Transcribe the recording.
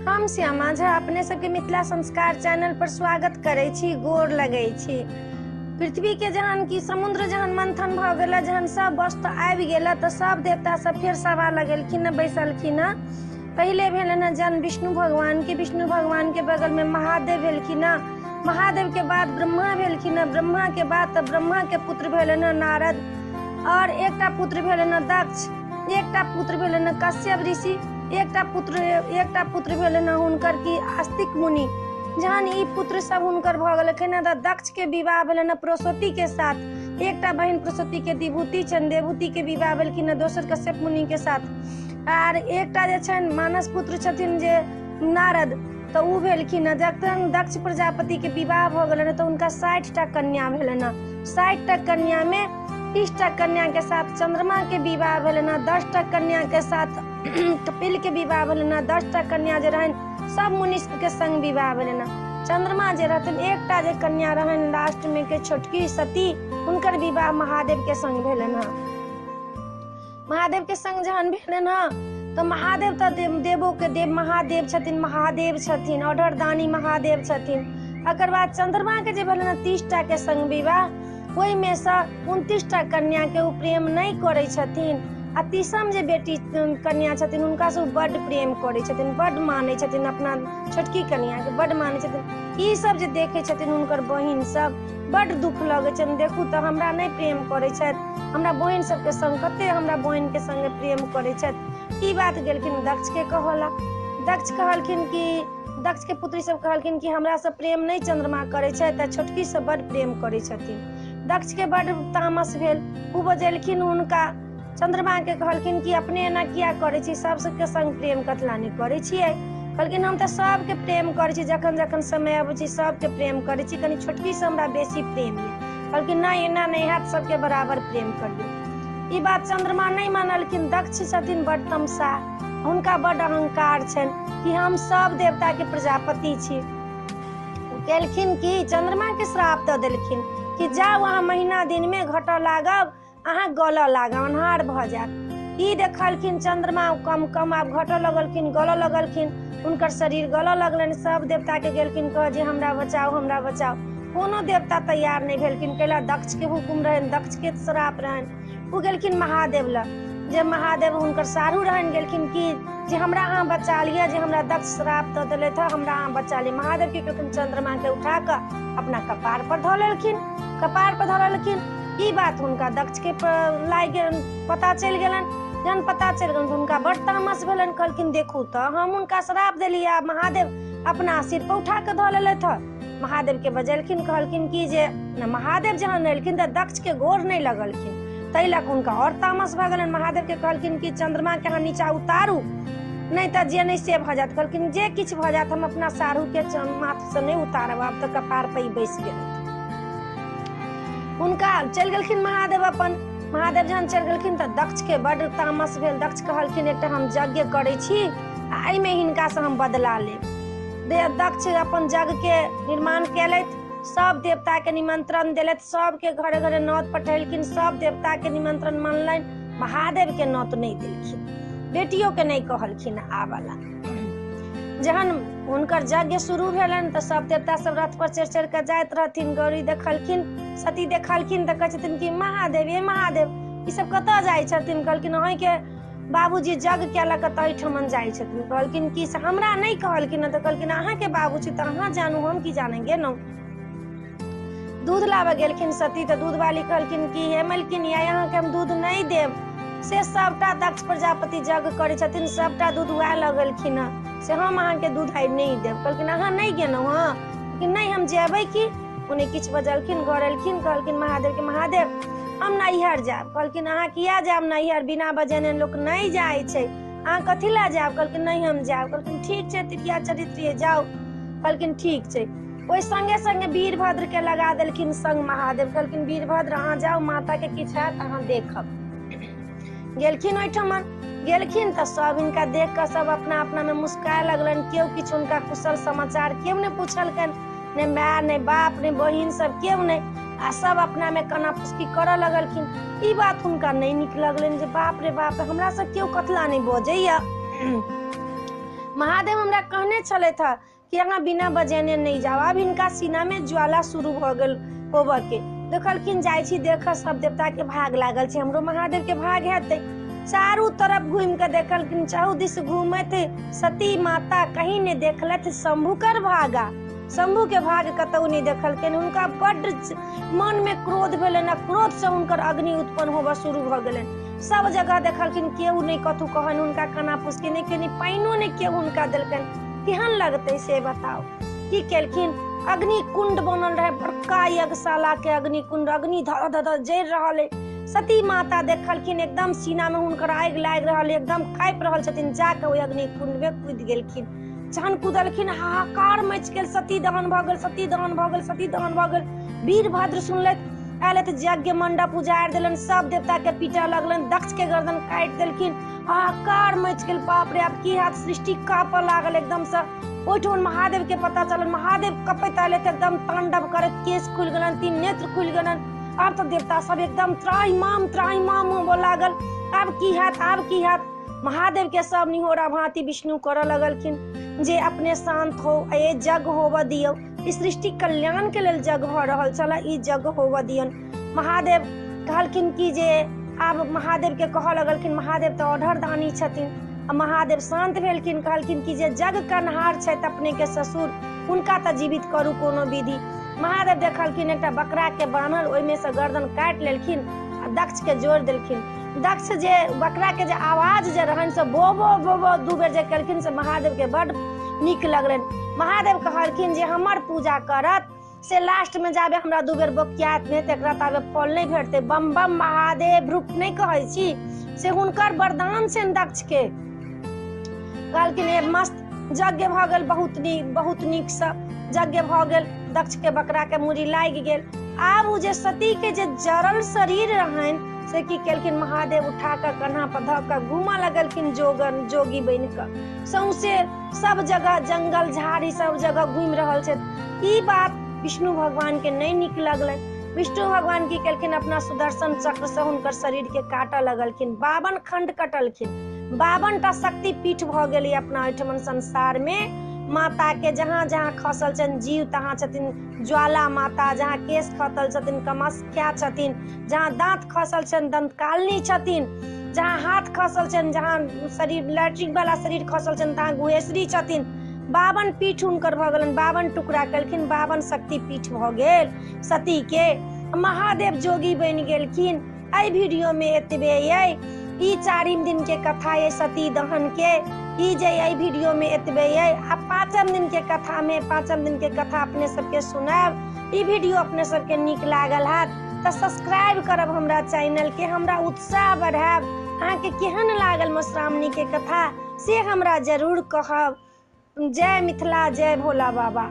हम श्यामा झा अपने सबके मिथिला संस्कार चैनल पर स्वागत करै छी, गोर लगै छी। पृथ्वी के जहन कि समुद्र जहन मंथन भऽ गेल, जहन सब वस्तु आबि गेल तऽ सब देवता सब फेर सभा लगेलखिन, बैसलखिन। पहिले भेलनि हँ जन्म विष्णु भगवान के, विष्णु भगवान के बगल में महादेव भेलखिन, महादेव के बाद ब्रह्मा भेलखिन, ब्रह्मा के बाद तऽ ब्रह्मा के पुत्र भेलनि हँ नारद, और एकटा पुत्र भेलनि हँ दक्ष, एकटा पुत्र भेलनि हँ कश्यप ऋषि, एकटा पुत्र भेलनि हँ हुनकर की आस्तिक मुनि। जहन ई पुत्र सब हुनकर भऽ गेलखिन हँ तऽ दक्ष के विवाह भेलनि हँ प्रसूति के साथ, एकटा बहिन प्रसूति के दिभूति छनि, देवभूति के विवाह भेलखिन हँ दोसर कश्यप मुनि के साथ, आर एकटा जे छनि मानस पुत्र छथिन जे नारद, तऽ ओ भेलखिन हँ। जखन दक्ष प्रजापति के विवाह भऽ गेलनि तऽ हुनका 60टा कन्या भेलनि हँ। 60टा कन्या में 30टा कन्या के साथ चंद्रमा के विवाह भेलनि हँ, 10टा कन्या के साथ कपिल के विवाह भेलनि हँ, 10टा कन्या जे रहनि सब मुनि के संग विवाह भेलनि हँ। चंद्रमा जे रहथिन एकटा जे कन्या रहनि लास्ट में के छोटकी सती, हुनकर विवाह महादेव के संग भेलनि हँ। महादेव के संग जहन भेलनि हँ तऽ महादेव तऽ देवो के देव महादेव छथिन, महादेव छथिन, औढरदानी महादेव छथिन। अकर बाद चंद्रमा के जे भेलनि हँ 30टा के संग विवाह, ओहिमे सँ 29टा कन्या के ओ प्रेम नहि करै छथिन, आ 30म जे बेटी कन्या छथिन हुनका से ओ बड्ड प्रेम करै छथिन, बड्ड मानै छथिन, अपना छोटकी कन्या के बड्ड मानै छथिन। ई सब जे देखै छथिन हुनकर बहिन सब बड्ड दुख लगै छनि, देखू तऽ हमरा नहि प्रेम करै छथि, हमरा बहिन सबके संग कते हमरा बहिन के संगे प्रेम करै छथि। ई बात गेलखिन दक्ष के कहला। दक्ष कहलखिन कि दक्ष के पुत्री सब कहलखिन कि हमरा से प्रेम नहि चंद्रमा करै छथि, आ छोटकी से बड्ड प्रेम करै छथिन। दक्ष के बड्ड तामस भेल, ओ बजेलखिन हुनका चंद्रमा के, कहलखिन कि अपने एना किया करै छी, सबके संग प्रेम कतला नहि करै छियै? कहलखिन हम तऽ सबके प्रेम करै छी, जखन जखन समय अबै छै सबके प्रेम करै छी, कनि छोटकी से हमरा बेसी प्रेम यऽ। कहलखिन नहि एना नहि हैत, सबके बराबर प्रेम करियौ। ई बात चंद्रमा नहि मानलखिन। दक्ष छथिन बड्ड तमसा, हुनका बड्ड अहंकार छनि कि हम सब देवता के प्रजापति छी। केलखिन कि चंद्रमा के श्राप दऽ देलखिन कि जाउ अहाँ महीना दिन में घटऽ लागब, अहाँ गलऽ लागब, अन्हार भऽ जायत। ई देखलखिन चंद्रमा कम कम आब घटऽ लगलखिन, गलऽ लगलखिन, हुनकर शरीर गलऽ लगलनि। सब देवता के गेलखिन कह जे हमरा बचाउ, हमरा बचाउ। कोनो देवता तैयार नहि भेलखिन, कैला दक्ष के हुकुम रहनि, दक्ष के श्राप रहनि। ओ गेलखिन महादेव लग, जे महादेव हुनकर साढ़ू रहनि, गेलखिन कि जे हमरा अहाँ बचा लिअ, जे हमरा दक्ष श्राप दऽ देलथि हँ, हमरा अहाँ बचा लिअ। महादेव की केलखिन, चंद्रमा के उठा कऽ अपना कपार पर धऽ लेलखिन, कपार पर धऽ लेलखिन। ई बात हुनका दक्ष के लागि गेल, पता चलि गेलनि। जहन पता चलि गेलनि हुनका बड्ड तामस भेलनि, कहलखिन देखू तऽ हम हुनका श्राप देलियै, आ महादेव अपना सिर पर उठा कऽ धऽ लेलथि हँ। महादेव के बजेलखिन, कहलखिन कि जे महादेव जहन एलखिन तऽ दक्ष के गोर नहि लगलखिन, ताहि लऽ कऽ हुनका आओर तामस भऽ गेलनि। महादेव के कहलखिन कि चंद्रमा के अहाँ नीचा उतारू, नहि तऽ जे नहि से भऽ जायत। कहलखिन जे किछु भऽ जायत हम अपना साढ़ू के माथ से नहि उतारब, आब तऽ कपार पर ई बैस गेल। हुनका चलि गेलखिन महादेव अपन। महादेव जहन चलि गेलखिन तऽ दक्ष के बड्ड तामस भेल। दक्ष कहलखिन एकटा हम यज्ञ करै छी आ एहिमे हिनकासँ हम बदला लेब। दक्ष अपन यज्ञ के निर्माण केलथि, सब देवता के निमंत्रण देलथि, सबके घरे घरे नौत पठेलखिन, सब देवता के निमंत्रण मानलनि, महादेव के नौत नहि देलखिन, बेटियो के नहि कहलखिन आबला। जहन हुनकर यज्ञ शुरू भेलनि तऽ सब देवता सब रथ पर चढ़ि चढ़ि कऽ जाइत रहथिन। गौरी देखलखिन, सती देखलखिन तऽ कहै छथिन कि महादेव, हे महादेव, ई सब कतऽ जाइ छथिन? कहलखिन अहींके बाबूजी यज्ञ केलक तऽ एहिठमन जाइ छथिन। कहलखिन कि से हमरा नहि कहलखिन तऽ कहलखिन अहाँके बाबूजी तऽ अहाँ जानू, हम की जाने गेलहुँ। दूध लाबऽ गेलखिन सती तऽ दूध वाली कहलखिन कि हे मलकिन, आइ अहाँके हम दूध नहि देब। से सबटा दक्ष प्रजापति यज्ञ करै छथिन, सबटा दूध वएह लऽ गेलखिन हँ, से हम अहाँके दूध आइ नहि देब। कहलखिन अहाँ नहि गेलहुँ हँ? कि नहि हम जेबै की। ओ नहि किछु बजलखिन, घर एलखिन, कहलखिन महादेव के महादेव हम नैहर जायब। कहलखिन अहाँ किया जायब नैहर, बिना बजेने लोक नहि जाइ छै, अहाँ कथी लए जायब? कहलखिन नहि हम जायब। कहलखिन ठीक छै, तिरिया चरित्र जाउ। कहलखिन ठीक छै। ओहि संगे संगे वीरभद्र के लगा देलखिन संग महादेव। कहलखिन वीरभद्र अहाँ जाउ, माता के किछु हैत अहाँ देखब। गेलखिन ओहिठमन, गेलखिन तऽ सब हिनका देख कऽ सब अपना अपना में मुस्काय लगलनि। केओ किछु हुनका कुशल समाचार केओ नहि पूछलकनि, नहि माय नहि बाप नहि बहिन सब केओ नहि, आ सब अपना में कना फुसकी करऽ लगलखिन। ई बात हुनका नहि नीक लगलनि जे बाप रे बाप, हमरा सब केओ कतला नहि बजैया। महादेव हमरा कहने छलथि हँ कि अहाँ बिना बजेने नहि जाउ। आब हिनका सीना में ज्वाला शुरू भऽ गेल होबऽ के। देखलखिन जाइ छी देखऽ सब देवता के भाग लागल छै, हमरो महादेव के भाग हेतै। चारू तरफ घूमि कऽ देखलखिन, चारू दिस घूमैत सती माता कहीं नहि देखलथि शंभुकर भागा, शंभु के भाग कतौ नहि देखलखिन। हुनका बड्ड मन में क्रोध भेलनि आ क्रोध से हुनकर अग्नि उत्पन्न होबऽ शुरू भऽ गेलनि। सब जगह देखलखिन केओ नहि कतौ कहनि, हुनका काना फुसकी नहि केनी, पानिओ नहि केओ हुनका देलकनि। केहन लगतै से बताउ। की केलखिन, अग्नि कुंड बनल रहे बड़का यज्ञशाला के अग्नि कुंड, अग्नि धड़ धड़ धड़ जरि रहल है। सती माता देखलखिन एकदम सीना में हुनकर आगि लागि रहल है, एकदम काँपि रहल छथिन, जाके ओहि अग्नि कुंड में कूदि गेलखिन। जहन कूदलखिन हाहाकार मचि गेल, सती दहन भऽ गेल, सती दहन भऽ गेल, सती दहन भऽ गेल। वीरभद्र सुनलथि, आयलथि, यज्ञ मंडप उजाड़ि देलनि, सब देवता के पीटऽ लगलनि, दक्ष के गर्दन काटि देलखिन, हाहाकार मचि गेल। बाप रे, आब की हैत, सृष्टि काँपऽ लागल एकदमसँ। ओहिठाम महादेव के पता चलल, महादेव कपैत आयलथि, एकदम तांडव करैत, केश खुलि गेलनि, तीन नेत्र खुलि गेलनि। आब तऽ देवता सब एकदम त्राहिमाम त्राहिमाम होबऽ लागल, आब की हैत, आब की हैत। महादेव के सब निहोरा भांति विष्णु करऽ लगलखिन जे अपने शांत हो, ए जग होबऽ दियौ, ई सृष्टि कल्याण के लेल जग भऽ रहल छल, ई जग होबऽ दियौन। महादेव कहलखिन कि जे आब महादेव के कहऽ लगलखिन, महादेव तऽ औढर दानी छथिन। आ महादेव शांत भेलखिन, कहलखिन कि जे जग कन्हार छथि अपने के ससुर, हुनका तऽ जीवित करू कोनो विधि। महादेव देखलखिन एकटा बकरा के बान्हल, ओहिमे से गर्दन काटि लेलखिन आ दक्ष के जोड़ि देलखिन। दक्ष जे बकरा के जे आवाज जे रहनि से बो बो बो बो दू बेर जे केलखिन से महादेव के बड नीक लगलनि। महादेव कहलखिन जे हमर पूजा करत से लास्ट में जाबे हमरा दू बेर बोकियात नहि तकरा ताबे फल नहि भेटतै। बम बम महादेव रूप नहि कहै छी, से हुनकर वरदान छनि दक्ष के। कहलखिन हे मस्त यज्ञ भऽ गेल, बहुत नीक, बहुत नीकसँ यज्ञ भऽ गेल, दक्ष के बकरा के मूड़ी लागि गेल। आब ओ जे सती के जे जरल शरीर रहनि से की केलखिन, महादेव उठा कऽ कन्हा पर धऽ कऽ घूमऽ लगलखिन जोगन जोगी बनि कऽ, सौंसे सब जगह जंगल झाड़ी सब जगह घूमि रहल छथि। ई बात विष्णु भगवान के नहि नीक लगलनि। विष्णु भगवान की केलखिन, अपना सुदर्शन चक्र से हुनकर शरीर के काटऽ लगलखिन, 52 खंड कटलखिन, 52 टा शक्ति पीठ भऽ गेलै अपना ओहिठमन संसार में। माता के जहाँ जहाँ खसल छनि जीव तहाँ छथिन ज्वाला माता, जहाँ केश खसल छथिन कामाख्या छथिन, जहाँ दाँत खसल छनि दंतकालिनी छथिन, जहाँ हाथ खसल छनि, जहाँ शरीर लैट्रिन वाला शरीर खसल छनि तहाँ गुहेश्वरी छथिन। 52 पीठ हुनकर भऽ गेलनि, 52 टुकड़ा केलखिन, 52 शक्ति पीठ भऽ गेल सती के। महादेव जोगी बनि गेलखिन। एहि वीडियो में एतबे ये, ई चारिम दिन के कथा ये सती दहन के, ई जे एहि वीडियो में एतबे ये। आ पाँचम दिन के कथा में पाँचम दिन के कथा अपने सबके सुनायब। ई वीडियो अपने सबके नीक लागल हैत तऽ सब्सक्राइब करब हमरा चैनल के, हमरा उत्साह बढ़ायब। अहाँके केहन लागल मधुश्रावणी के कथा से हमरा जरूर कहब। जय मिथिला, जय भोला बाबा।